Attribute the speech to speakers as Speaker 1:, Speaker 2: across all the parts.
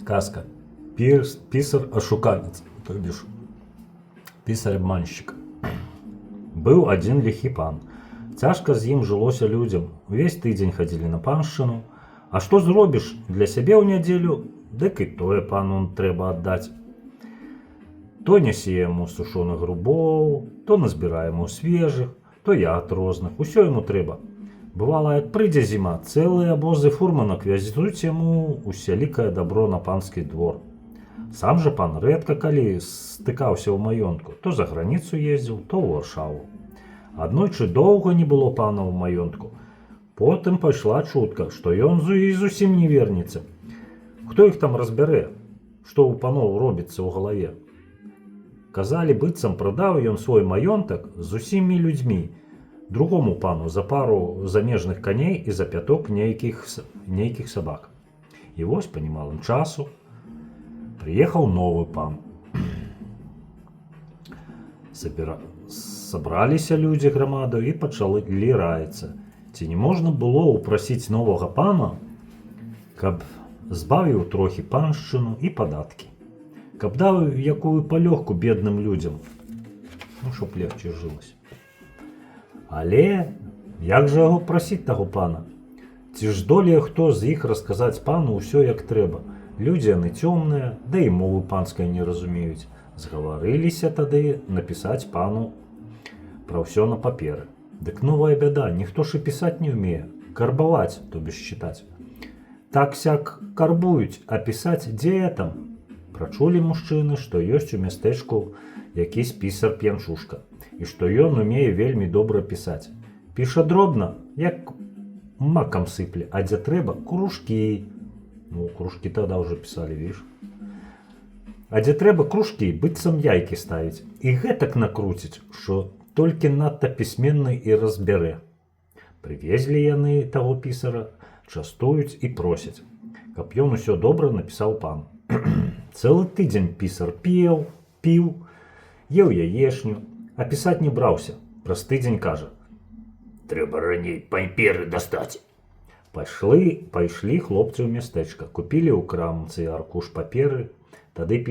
Speaker 1: Казка. Писар ашуканец, то бишь писарь-обманщик. Быў адзін ліхі пан. Цяжка з ім жылося людзям. Увесь тыдзень хадзілі на паншчыну. А што зробіш для сябе ў нядзелю, дык і тое пану трэба аддаць. То нясе яму сушоных грыбоў, то назбірае яму свежых, то ягад розных, усё яму трэба. Бывала, як прыйдзе зіма, цэлыя абозы фурманак вязуць яму усялікае дабро на панскі двор. Сам жа пан рэдка калі стыкаўся ў маёнтку, то за граніцу ездзіў, то ў Варшаву. Аднойчы доўга не было пана ў маёнтку. Потым пайшла чутка, што ён і зусім не вернецца. Хто іх там разбярэ, што ў паноў робіцца ў галаве? Казалі, быццам прадаў ён свой маёнтак з усімі людзьмі другому пану за пару замежных коней і за пяток нейкіх сабак. І вось па немалым часу прыехаў новы пан. Сабраліся людзі грамаду і пачалі раіцца, ці не можна было ўпрасіць новага пана, каб збавіў трохі паншчыну і падаткі, каб даў якую палёгку бедным людзям, ну, чтоб легче жылось. Але як жа яго прасіць, таго пана? Ці ж здолее хто з іх расказаць пану ўсё як трэба? Людзі яны цёмныя, да і мовы панскай не разумеюць. Згаварыліся тады напісаць пану пра ўсё на паперы. Дык новая бяда, ніхто ж і пісаць не ўмее, карбаваць, то бишь чытаць. Так сяк карбуюць, а пісаць дзе там? Прачулі мужчыны, што ёсць у мястэчку якісь пісар п'янчушка і што ён умее вельмі добра пісаць. Піша дробна, як макам сыпле, а дзе трэба кружкі. Ну, кружки тогда уже писали, видишь. А дзе трэба кружкі, быццам яйкі ставіць. І гэтак накруціць, що толькі надта пісьменны і разбярэ. Прывезлі яны таго пісара, частуюць і просяць, каб ён усё добра напісаў пану. Цэлы тыдзень пісар пеў, піў, еў яешню, а пісаць не браўся. Праз тыдзень кажа:
Speaker 2: Трэба раней паперы дастаць.
Speaker 1: Пайшлі хлопцы ў мястэчка, купілі ў крамцы аркуш паперы. Тады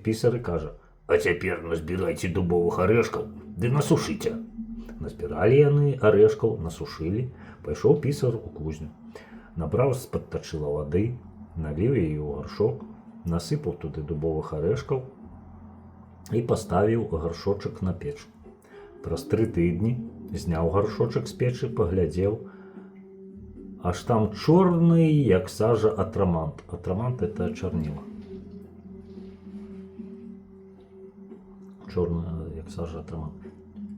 Speaker 1: пісар і кажа:
Speaker 2: А цяпер назбірайце дубовых арэшкаў ды насушыце.
Speaker 1: Назбіралі яны арэшкаў, насушылі, пайшоў пісар у кузню. Набраў з-пад тачыла вады, наліў яе ў гаршок, насыпаў туды дубовых арэшкаў і паставіў гаршочак на печ. Праз 3 тыдні зняў гаршочак з печы, паглядзеў, аж там чорны, як сажа, атрамант. Атрамант — это чарніла. Чорны, як сажа, атрамант.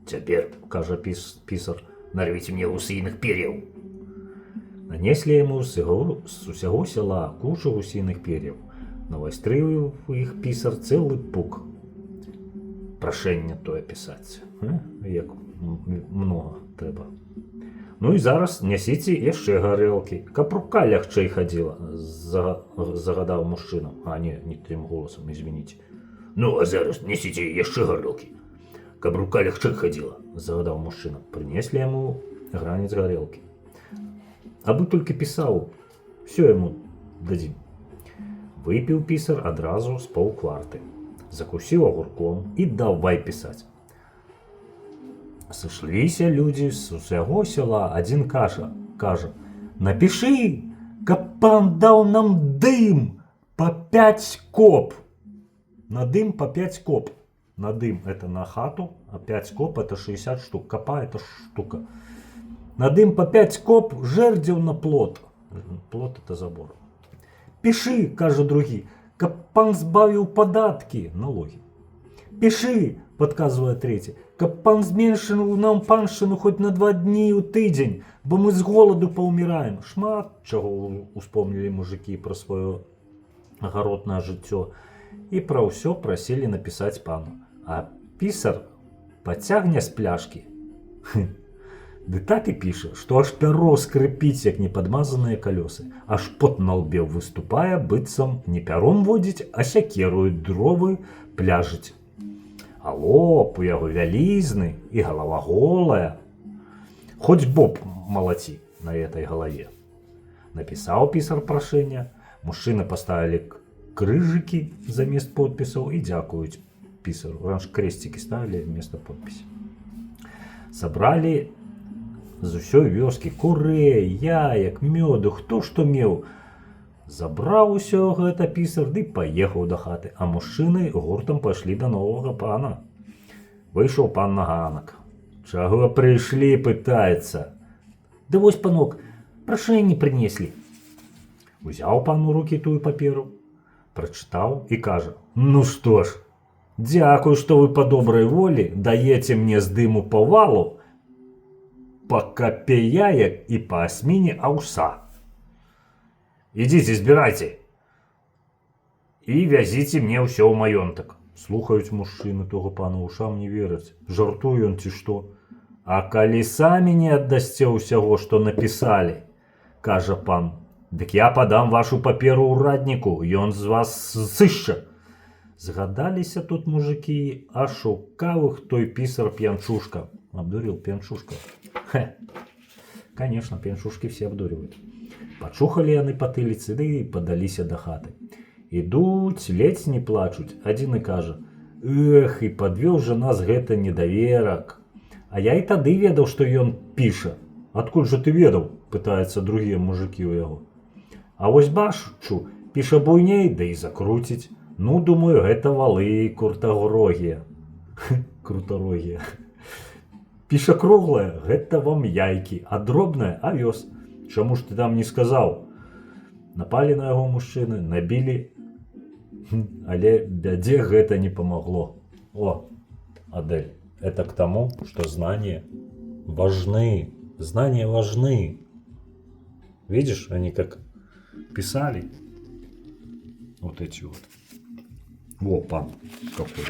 Speaker 2: Цяпер,
Speaker 1: кажа пісар,
Speaker 2: нарвіце мне гусіных пер'яў.
Speaker 1: Нанеслі яму з усяго сяла кучу гусіных пер'яў. Навастрыў іх пісар цэлы пук. Прашэнне тое пісаць. Як многа трэба. Ну і зараз нясіце яшчэ гарэлкі, каб рука лягчэй хадзіла, загадаў мужчынам. А, не, не тым голосам, извините.
Speaker 2: Ну, а зараз несіце яшчэ гарэлкі, каб рука лягчэй хадзіла.
Speaker 1: Загадаў мужчына. Прынеслі яму гранец гарэлкі. Абы толькі пісаў, все яму дадзім. Выпіў пісар адразу з паўкварты. Закусіў агурком і давай пісаць. Сышліся людзі з усяго сяла, адзін кажа: «Напішы, каб пан даў нам дым па 5 коп». На дым по 5 коп. На дым — это на хату, а 5 коп — это 60 штук. Копа — это штука. На дым по 5 коп жердзяў на плот. Плот — это забор. «Пішы, — кажа другі, — каб пан збавіў падаткі, налоги». «Пішы, — падказвае трэці, — каб пан зменшыў нам паншчыну хоць на 2 дні ў тыдзень, бо мы з голаду паўміраем». Шмат чаго успомнілі мужыкі пра сваё агароднае жыццё і пра ўсё прасілі напісаць пану. А пісар пацягне з пляшкі. Ды так і піша, што аж пяро скрыпіць, як непадмазаныя калёсы. Аж пот на лбе выступае, быццам не пяром водзіць, а сякерую дровы пляжыць. А лоб у яго вялізны і галава голая. Хоць боб малаці на этой галаве. Напісаў пісар прашэнне, мужчыны паставілі Крыжыкі замест подпісаў і дзякуюць пісару. Раньше крестики ставили вместо подписи. Сабралі з усёй вёскі курэй, яек, мёду, хто што меў. Забраў усё гэта пісар ды паехаў да хаты, а мужчыны гуртам пайшлі да новага пана. Выйшаў пан на ганак. Чаго прыйшлі, пытаецца. Да вось, панок, прашэнне прынеслі. Узяў пан у рукі тую паперу, прачытаў і кажа: « Ну што ж, дзякуй, што вы па добрай волі даеце мне з дыму па валу, па капе яек і па асміне аўса. Ідзіце, збірайце і вязіце мне ўсё ў маёнтак. Слухаюць мужчыны того пана, ушам не вераць. Жартуе ён ці што? А калі самі не аддасце ўсяго, што напісалі, кажа пан, дык я падам вашу паперу ўрадніку, ён з вас сышча. Згадаліся тут мужыкі, а шукаў іх той пісар п'янчушка. Обдурил пьянчушка. Хе. Конечно, пьянчушки все обдуривают. Пачухалі яны патыліцы ды і падаліся да хаты. Ідуць, ледзь не плачуць. Адзін і кажа: « Эх, і падвёў жа нас гэта недаверак. А я і тады ведаў, што ён піша. Адкуль жа ты ведаў? Пытаюцца другія мужыкі ў яго. А вось бачу, піша буйней, да і закруціць. Ну, думаю, гэта валы куртагрогія. Круторогія. Піша круглая, гэта вам яйкі, а дробная авёс. Чаму ж ты там не сказаў? Напалі на яго мужчыны, набілі, але бядзе гэта не памагло. О, Адель, это к тому, что знания важны. Знания важны. Видишь, они как писали. Вот эти вот. Во, пан какой.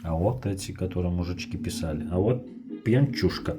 Speaker 1: А вот эти, которые мужички писали. А вот пьянчушка.